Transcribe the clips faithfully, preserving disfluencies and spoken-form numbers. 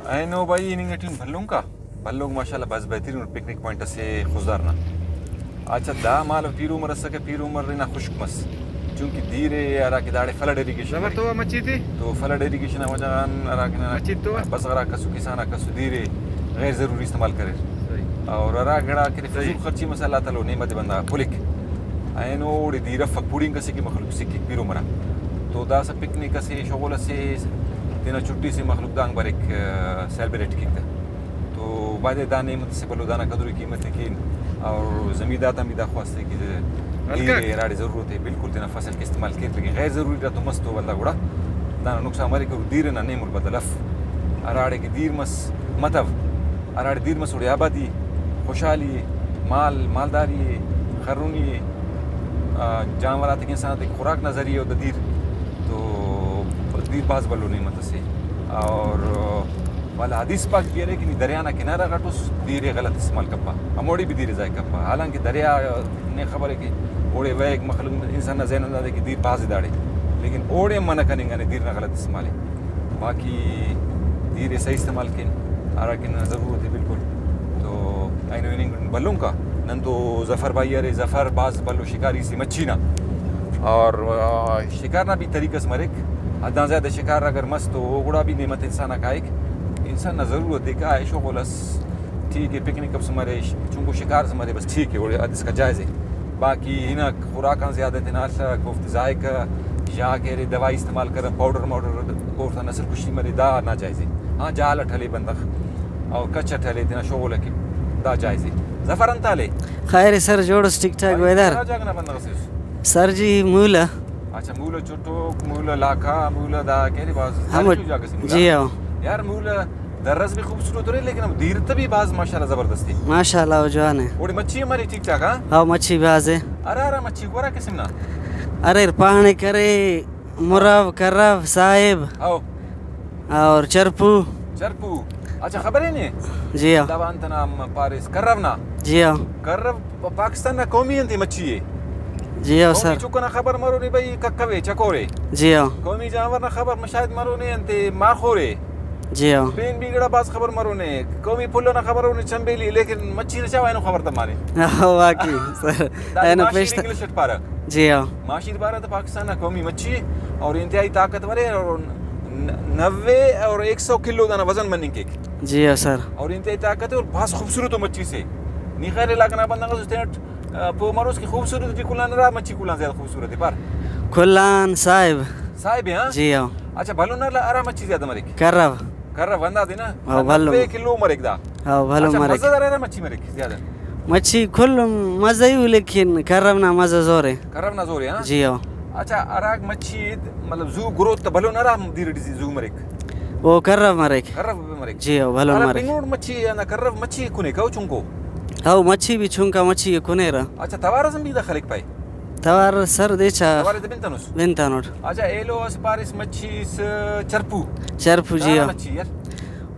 اینو بھائی، ہننگ ٹی بھلنک آ، بھلنک ماشاءاللہ بھاز بہترین پکنک پوائنٹ اسے خضدار نا۔ اچھا، دا مالو پیر عمر اسکہ، پیر عمر نا خشک مس، چونکہ دیر ءِ ہراکہ داڑے فلڈ ایریگیشن زبر مریک۔ تو مچی تے؟ تو فلڈ ایریگیشن نا وجہ غان ہراکہ ننا مچی تو؟ بس غرا کسو کسان آ کسو دیر ءِ غیر ضروری استعمال کریر۔ صحیح۔ اور ہرا گڑا کہ فضول صحیح۔ خرچی مسئلہ تلو نعمت بندغ پلک۔ اینو اوڑے دیر افک، پوڑینک اسے کہ مخلوق سکک پیر عمر آ۔ تو داسہ پکنک اسے، شغل اسے، تینا چھٹی سے مخلوق دانگ بریک، آ، سیلیبریٹ کیک تہ۔ تو بایدے دا نعمت اسے بھلو دانا قدر و قیمت ءِ کین، اور زمیندار آتان بھی دا خواست ءِ کہ دیر ءِ ہراڑے ضرورت ءِ بالکل تینا فصل کہ استعمال کیر، لیکن غیر ضروری نا تو مس تو ولدا گڑا دانا نقصان مریک، اور دیر نا نعم البدل اف۔ ہراڑے کہ دیر مس متو، ہراڑے دیر مس اوڑے آبادی، خوشحالی، مال، مالداری، خرونی، آ، جانور آتیکہ انسان آتیکہ خوراک نا ذریعہ او دا دیر، تو دیر بھاز بھلو نعمت اسے۔ اور والا حدیث پاک بھی ارے کہ نی دریا نا کنارہ غٹ اس، دیر ءِ غلط استعمال کپا، ہموڑے بھی دیر ءِ ضائع کپا۔ حالانکہ دریا نے خبر ءِ کہ اوڑے وہیک، مخلوق انسان نا ذہن ہندادے کہ دیر بھاز ءِ داڑے، لیکن اوڑے منع کننگانے دیر نا غلط استعمال ءِ۔ باقی دیر ءِ صحیح استعمال کین، ہراکہ ننا ضرورت ءِ بالکل۔ تو اینو ہننگ بھلنک آ، نن تو ظفر بھائی ارے، ظفر بھاز بھلو شکاری سے مچھی نا، اور، آ، شکار نا بھی طریقہ اس مریک۔ حدان زیادہ شکار اگر مس تو او گڑا بھی نعمت انسان آ کائک۔ انسان نا ضرورت ءِ کائے، شغل اس ٹھیک ءِ، پکنک اس مرے، چنکو شکار اس مرے، بس ٹھیک ءِ، اوڑے حد اسکا جائز ءِ۔ باقی ہناک خوراک آن زیادہ تینا الک، اوفتے ذائقہ یا کہ ارے دوائی استعمال کرن، پاؤڈر ماؤڈر، اوفتا نسل کشی مرے، دا ناجائز ءِ۔ ہاں، جال اٹ ہلے بندغ اور کچ اٹ ہلے تینا شغل ءِ کہ دا جائز ءِ۔ ظفر انت حال ءِ؟ خیر ءِ سر، جوڑ اس، ٹھیک ٹھاک بھائی، بیدار۔ ہرا جاگہ نا بندغ اسے اس؟ سر جی، مولہ۔ اچھا، مولہ چٹوک، مولہ علاقہ، مولہ دا کہ ارے بھاز ہمو، تاریخی جاگہ سے مولہ۔ جی ہاں۔ یار، مولہ در اس بھی خوبصورت ارے، لیکن ہم دیر تہ بھی بھاز ماشاءاللہ زبردست ءِ۔ ماشاءاللہ، او جوان ءِ۔ اوڑے مچھی ہم ارے ٹھیک ٹھاک، ہاں؟ ہاں، مچھی بھاز ءِ۔ ہرا ہرا مچھی کو ہرا قسم نا؟ ارے، پانک ارے، مرو، کرو، صاحب۔ ہاؤ۔ اور چرپو۔ چرپو۔ اچھا، خبر ءِ نے؟ جی ہاں۔ دا وان تنا ہم پاریس کرو نا؟ جی ہاں۔ کرو پ-، پاکستان نا قومی انتے مچھی ءِ۔ جی ہاں قومی سر۔ چک ئنا خبر مرو نے بھئی، ککو ءِ، چکور ءِ۔ جی ہاں۔ قومی جانور نا خبر مشاہد مرو نے، انتے مارخور ءِ۔ جی ہاں۔ پین بھی گڑا بھاز خبر مرو نے۔ قومی پھل ئنا خبر مرو نے، چنبیلی، لیکن مچھی نا چاوہ اینو خبر تمانے۔ ہاں، واقعی سر۔ دا اینو ماشیر پیش تہ-، انگلش اٹ پارہ۔ جی ہاں۔ ماشیر پارہ تہ پاکستان نا قومی مچھی ءِ اور انتہائی طاقتور ءِ اور ن-، نوے اور ایک سو کلو دانا وزن مننگ کیک۔ جی ہاں سر۔ اور انتہائی طاقت ءِ اور بھاز خوبصورت ءُ مچھی سے۔ نی خیر علاقہ نا بندغ اس تینٹ، آ، پہہ مروس کہ خوبصورت ٹی کل آن ہرا مچھی کل آن زیادہ خوبصورت ءِ، پر۔ کل آن صاحب۔ صاحب ءِ، ہاں؟ جی ہاں۔ اچھا، بھلن نا ہرا مچھی زیادہ مریک؟ کرو۔ کرو ہندادے نا؟ ہاں، بھلو۔ نوے کلو مریک دا۔ ہاں، بھلو اچھا، مریک۔ مزہ دار ہرا مچھی مریک زیادہ؟ مچھی کل مزہ ءِ، لیکن کرو نا مزہ زور ءِ۔ کرو نا زور ءِ، ہاں؟ جی ہاں۔ اچھا، ہرا مچھی مطلب زو گروتھ تہ بھلن ہرا دیر ٹی زو مریک؟ او کرو مریک۔ کرو مریک۔ جی ہاں، بھلن ہرا مریک۔ بنگوڑ مچھی یا نا کرو مچھی کنے کہو چنکو؟ ہاں، مچھی بھی چنکا مچھی کنے را۔ اچھا، توار ئس ہم بھی دا خلک پائے؟ توار سر دے چا۔ توار تے بنتنس؟ بنتنٹ۔ اچھا، ایلو اس پاریس مچھی اس چرپو۔ چرپو، جی ہاں۔ مچھی یار۔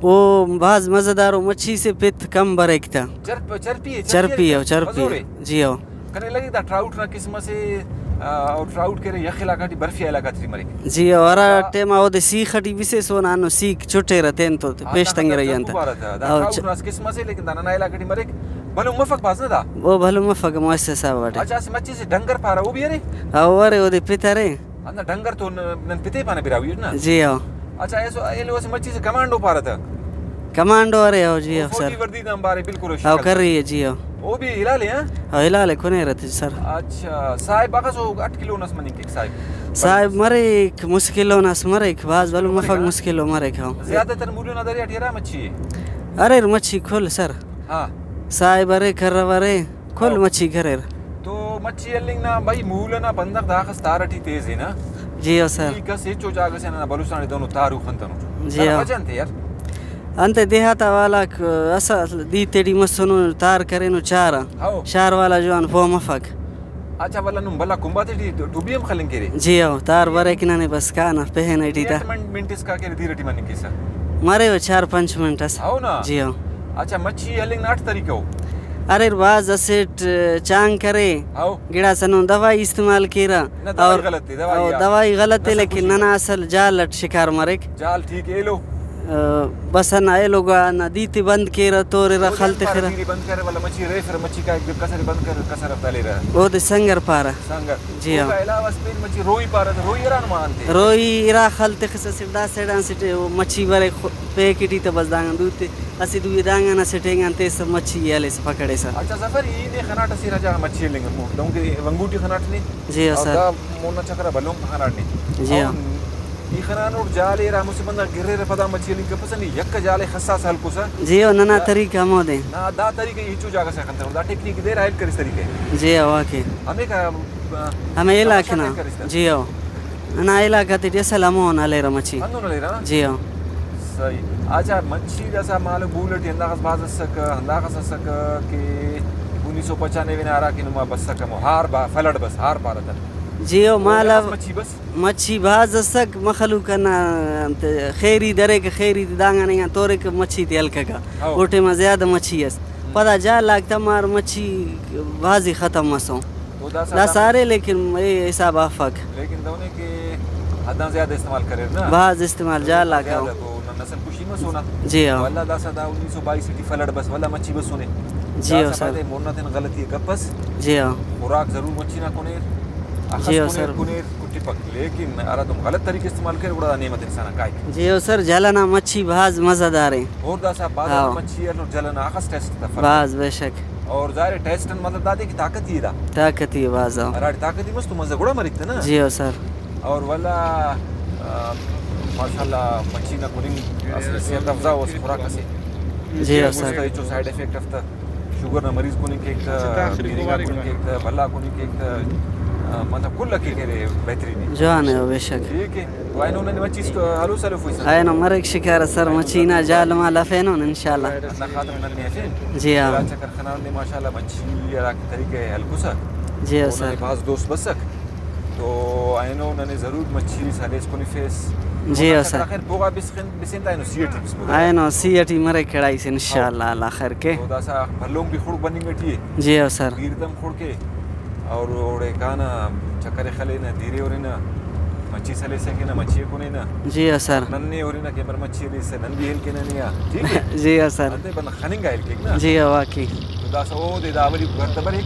او بھاز مزیدار ءُ مچھی سے، پت کم بریک تا۔ چرپ-، چرپی ءِ، چرپی ءِ، چرپی ءِ۔ جی ہاں۔ کنے لگی دا ٹراؤٹ نا قسم اسے، آ، او ٹراؤٹ کہ ارے یخ علاقہ ٹی، برفی علاقہ ٹی مریک۔ جی ہاں، ہرا ٹائم آ اودے سیخ ٹی بسیسون، ہنو سیک چٹیرہ تین تو ہاں، پیش دا تنگرہ ای انت۔ دوبارہ تا۔ دا او ٹراؤٹ چ-، نا قسم اسے، لیکن دانا نا علاقہ ٹی مریک۔ بھلو مفک بھاز نا دا؟ او بھلو مفک مؤسسہ حساب اٹی۔ اچھا، اسہ مچی سے ڈنگر پارہ، او بھی ارے؟ او ارے، اودے پت ارے۔ ہندا ڈنگر تو ن-، نن پتے پانہ براہوئی اٹ نا؟ جی ہاں۔ اچھا، ایسو ایلو اسہ مچی سے کمانڈو پارہ تہ؟ کمانڈو ارے، او جی او ہاں سر۔ فوجی وردی نا بارے بالکل او او شکل۔ کری ءِ، جی ہاں۔ او بھی ہلال ءِ، ہاں؟ او ہلال ءِ، کنے رہتے سر۔ اچھا، صاحب اخس او اٹ کلو نس مننگ کیک صاحب؟ صاحب مریک، مس کلو نس مریک، بھاز بھلو مفک، ہاں؟ مس کلو مریک، ہاں۔ زیادہ تر مولو نا دریا ٹی ہرا مچھی ءِ؟ ارے مچھی کل سر۔ ہاں۔ صاحب ارے، کرو ارے۔ کل ہاں۔ مچھی کریر۔ تو مچھی ہلنگ نا بھئی مول ئنا بندغ داخس تار ٹی تیز ءِ نا؟ جی ہاں سر۔ ای کس ہچو جاگہ سے ننا بلوچستان ٹی دنو تار و خنتنٹ۔ جی ہاں۔ وجہ انت ءِ یار؟ انت دیہات آ والاک اسہ دیر تیٹی مسنو، تار کرینو چارہ۔ ہاؤ۔ شار والا جوان پہہ مفک۔ اچھا، ولدا نم بھلا کنباتے ٹی ٹوبی ہم خلنگ کیرے؟ جی ہاؤ، تار بریک ننے بس کانہ پہن ٹی تا۔ منٹ، منٹ اسکا کہ دیر ٹی مننگ کیسہ؟ مرے او چار پنچ منٹ اس۔ ہاؤ نا؟ جی ہاؤ۔ اچھا، مچھی ہلنگ نا اٹ طریقہ او؟ اریر بھاز اسٹ چانگ کرے، ہاؤ۔ گڑاس ہندن دوائی استعمال کیرہ۔ نہ، دوائی اور غلط ءِ، دوائی او یار۔ دوائی غلط ءِ، نسل لیکن کشی ننا نا۔ اصل جال اٹ شکار مریک۔ جال ٹھیک ءِ، ایلو۔ آ، بس ہندا ایلو گڑا ہندا دِی تے بند کیرہ، توررہ، اودے خل انت پارہ، تخرہ۔ دِی تے بند کریرہ، ولدا مچھی ریفرہ، مچھی کائک، کسر ئے بند کریرہ، کسر ئے تلیرہ۔ اودے سنگر پارہ۔ سنگر۔ جی ہاں۔ اوکا علاوہ اسہ پین مچھی روہی پارہ تہ، روہی ہرا نما انت ءِ؟ روہی ارا، خل تخسہ اسٹ دا سائیڈ آن، اسٹ او مچھی بریک خو-، پیک ٹی تہ بس دانگ دُو تے، اسہ دوئی دانگ ئنا اسٹ اینگ آن تیسہ مچھی ئے ہلیسہ پکڑسہ۔ اچھا ظفر، ای نے خناٹ اسہ ارا جاگہ مچھی ہلنگ ءِ، دہنکہ ونگو ٹی خناٹ نے؟ جی ہاں اور سر۔ دا مونا چکرا بھلونک خناٹ نے۔ جی ہاں۔ اور ای خنانٹ جال ءِ ارا مسہ بندغ گررہ پدا مچھی ہلنگ کپسہ، نی یک جال ئے خساسہ ہلکسہ۔ جی ہاں، ننا دا طریقہ ہمودے۔ نا، دا طریقہ ای ہچو جاگہ سے خنتنٹ، دا ٹیکنیک دیر ہائل کرس طریقہ ءِ۔ جی ہاں، واقعی۔ ہمیکا ہمے علاقہ نا۔ جی ہو۔ ننا علاقہ تیٹی اصل ہمون ہلیرہ مچھی۔ ہندن ہلیرہ؟ جی ہو۔ صحیح۔ اچھا، مچھی داسہ مالو بول ٹی ہنداخس بھاز اسکہ، ہنداخس اسکہ کہ انیس سو پچانوے نا ہرا کہ نما بسکہ ہمو ہار با-، فلڈ بس، ہار پارہ تہ۔ جی ہو، او مالو ہنداخس مچھی بس؟ مچھی بھاز اسک، مخلوق ئنا انت خیری دریکہ، خیری تے دانگ آن اینگان توریکہ، مچھی تے ہلککہ۔ ہو۔ او ٹائما زیادہ مچھی ئس۔ ہم۔ پدا جال آک تمار، مچھی بھازی ختم مسو۔ تو داسہ داسہ دا ارے، لیکن اے حساب آ افک۔ لیکن دہنے کہ حداں زیادہ استعمال کریر نا۔ بھاز استعمال، تو جال آک زیادہ ہو۔ تو نسل کشی مسونا۔ جی ہاں۔ تو اللہ داسہ دا انیس سو بائیس ٹی فلڈ بس، ولدا مچھی بسونے۔ جی ہاں داسہ سر۔ پائے مونا تینا غلطی ئے کپس۔ جی ہاں۔ خوراک ضرور مچھی نا کنیر، اخس جی ہاں کنیر، سر۔ کنیر، کٹپک۔ لیکن ہراتم غلط طریقہ استعمال کریر، گڑا دا نعمت انسان آ کائک۔ جی ہاں سر، جل ئنا مچھی بھاز مزہ دار ءِ۔ اور داسہ بازار ہاں۔ مچھی ہلو جل ئنا اخس ٹیسٹ تفک۔ بھاز بے شک۔ اور ظاہر ہے ٹیسٹ ان مطلب دادے کہ طاقت ہی دا۔ طاقت ہی بھاز ہاں۔ ہراڑے طاقت ہی مس تو مزہ گڑا مریک تہ نا۔ جی ہاں سر۔ اور ولدا، آ، ماشاءاللہ مچھی نا کننگ اسہ صحت افزا و اسہ خوراک اسے۔ جی ہاں سر۔ مچھی نا سائیڈ افیکٹ افتہ، شوگر نا مریض کننگ کیک تہ، بیرنگ آ کننگ کیک تہ، بھلا کننگ کیک تہ، آ، مطلب کل اکے کرے بہترین ہے۔ جوان ہے، بے شک۔ ٹھیک ہے۔ تو اینو ننے مچھی اس ہلو سلو فوئی سر۔ اینو مریک شکارہ سر، مچھی نا جال مال افینن انشاءاللہ۔ اللہ خاطر ننے افین۔ جی ہاں۔ چکر خنان دے ماشاءاللہ مچھی ہرا طریقہ ہے ہلکسہ۔ جی ہاں او سر۔ ننے بھاز دوست بسک۔ تو اینو ننے ضرور مچھی اس ہلیس کنفیس۔ جی ہاں سر۔ آخر پوغا بس خن-، بسین تا اینو سی ٹی بس پوغا۔ اینو سی ٹی مریک کڑائی سے انشاءاللہ، اللہ خیر کے۔ تو داسا بھلونک بھی خڑک بننگ ٹی ہے۔ جی ہاں سر۔ گیرتم خڑک ہے۔ اور اوڑے کانا چکر خلینہ، دیرے ہرنہ، مچھی سلیسہ کینہ، مچھی کنینہ۔ جی ہاں سر۔ ننے ہرنہ کہ بر مچھی ہلیسہ، نن بھی ہیل کینہ نے آ، ٹھیک ہے؟ جی ہاں سر۔ انتے بندغ خننگا ہیل کیک نا۔ جی ہاں، واقعی۔ تو داسا اودے دا اولی گھر تہ بریک،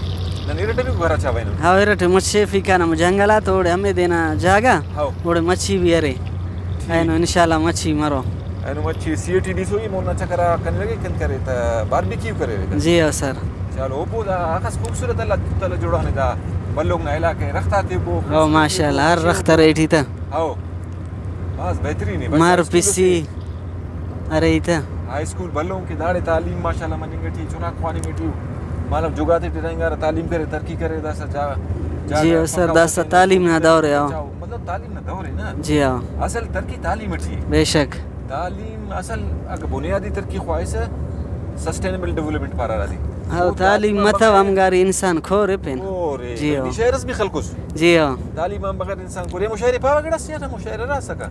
نن ارٹہ بھی گھر اچا بینن۔ ہاں، ارٹہ مچھی فی کانا جنگلات اوڑے ہمے دینا جاگہ، ہاں۔ اوڑے مچھی بھی ارے۔ ٹھیک۔ اینو انشاءاللہ مچھی مرو۔ اینو مچھی سی ٹی بی سوئی مونا چکرا کنے لگے کن کرے تہ باربیکیو کرے۔ جی ہاں سر۔ چلو، اوپو دا اخس خوبصورت اللہ تعالی جوڑانے دا بھلونک نا علاقہ ءِ، رخت آتے اوپو او ماشاءاللہ، ہر رخت ارے ٹی تہ۔ ہاؤ۔ بھاز بہترین ہے بھائی، مار اسکول پسی اسے۔ ارے تہ۔ ہائی اسکول بھلونک کہ داڑے تعلیم ماشاءاللہ مننگ ٹی، چناک خواننگ ٹی۔ مالو جگاتے ٹی رہینگارہ، تعلیم کرے، ترقی کرے، داسا جا-، جاگہ جی سر، پکا داسا پکا تعلیم نا دور ہے، ہاں۔ مطلب تعلیم نا دور ہے نا۔ جی ہاں۔ اصل ترقی تعلیم ٹی ہے۔ بے شک۔ تعلیم اصل اگہ بنیادی ترقی خواہسہ، سسٹینیبل ڈیولپمنٹ پارہ ہرادے۔ ہاں، او تعلیم تعلیم آن متو بغیر ہمگاری انسان کھورے پین۔ کھورے۔ جی ہاں۔ شعر اس بھی خلکس۔ جی ہاں۔ تعلیم آن بغیر انسان کھورے۔ مشاعرے پاوہ گڑاس یا نا مشاعرہ ہرا اسکا۔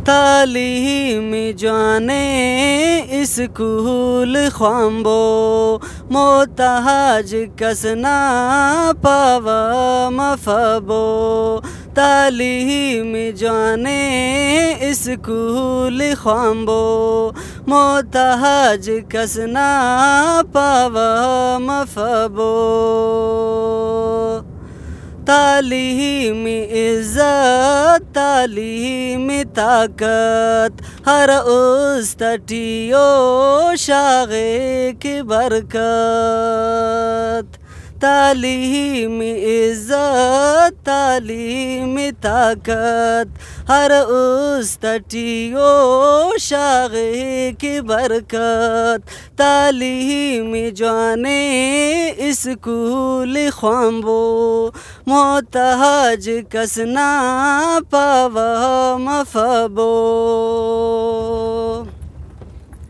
تعلیم جوانے اسکول خوانبو، محتاج کس نا پاوہ مفبو۔ تعلیم جوانے اسکول خوانبو، محتاج کس نا پاوہ مفبو۔ تعلیم عزت، تعلیم طاقت، ہر است ٹی او شاغک برکت۔ تعلیم عزت، تعلیم طاقت، ہر است ٹی او شاغک برکت۔ تعلیم جوانے اسکول خوانبو، محتاج کس نا پاوہ مفبو۔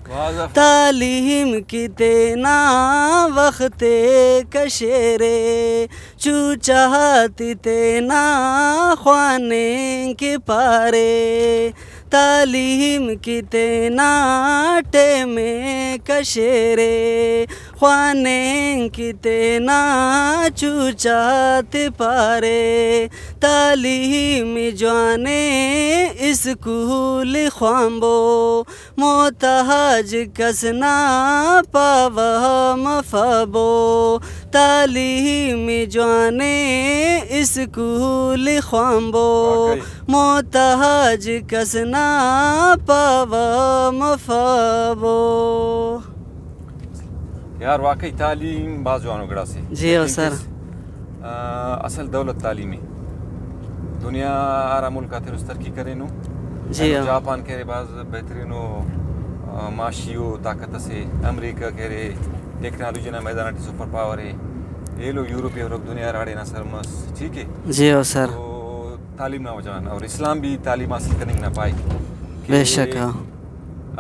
واہ، واہ۔ تعلیم کی تینا وخت ءِ کشیرے، چوچہ تے تینا خواننگ کہ پارے۔ تعلیم کی تینا ٹائم ءِ کشیرے، خواننگ کہ تینا چوچاتے پارے۔ تعلیم جوانے اسکول خوانبو، محتاج کس نا پاوہ مفبو۔ تعلیم جوانے اسکول خوانبو، واقعی۔ محتاج کس نا پاوہ مفبو۔ یار، واقعی تعلیم بھاز جوانو گڑاسے۔ جی ہو لیکن سر۔ کس، آ، اصل دولت تعلیم ءِ۔ دنیا ہرا ملک آتیٹی اس ترقی کرینو۔ جی اینو ہو۔ جاپان کہ ارے بھاز بہترینو، آ، معاشی و طاقت اسے، امریکہ کہ ارے ٹیکنالوجی نا میدان ٹی سپر پاور ءِ، ایلو یورپی یورپ دنیا ہراڑے نا سر مس، ٹھیک ہے؟ جی ہو سر۔ تو تعلیم نا وجہ غان، اور اسلام بھی تعلیم حاصل کننگ نا پائک کہ بے شک ہاں۔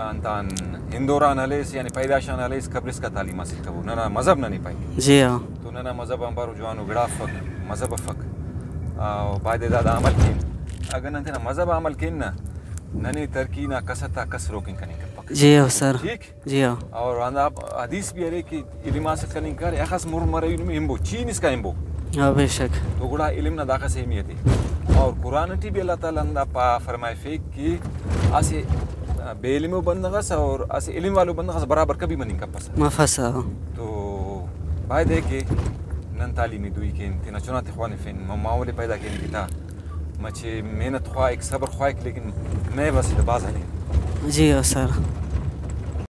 انتان ہندوران ہلیس، یعنی پیدائش آن ہلیس قبرسکا تعلیم حاصل کبو، ننا مذہب ننے پائک۔ جی ہاں۔ تو ننا مذہب آن بارو جوانو گڑا افک، مذہب افک۔ آ، بایدے دادا عمل کین۔ اگہ نن تینا مذہب آ عمل کین نا، ننے ترقی نا کس تا کس روکن کننگ کپک۔ جی ہو سر۔ ٹھیک؟ جی ہاں۔ اور ہندا حدیث بھی ارے کہ علم حاصل کننگ کار، اخس مر مرے علم ہنبو، چین اسکا ہنبو۔ ہاں، بے شک۔ تو گڑا علم نا داخس اہمیت ءِ۔ اور قرآن ٹی بھی اللہ تعالیٰ ہندا پا فرمائفیک کہ اسہ بے علمو بندغ اس اور اسہ علم والو بندغ اس برابر کبھی مننگ کپسہ۔ مفسہ۔ تو بایدے کہ نن تعلیمی دوئی کین، تینا چنا تے خوانفین، ما-، ماحول پیدا کین کہ تا مچے محنت خواہک، صبر خواہک، لیکن محو اسہ تہ بھاز ہلین۔ جی ہاں سر۔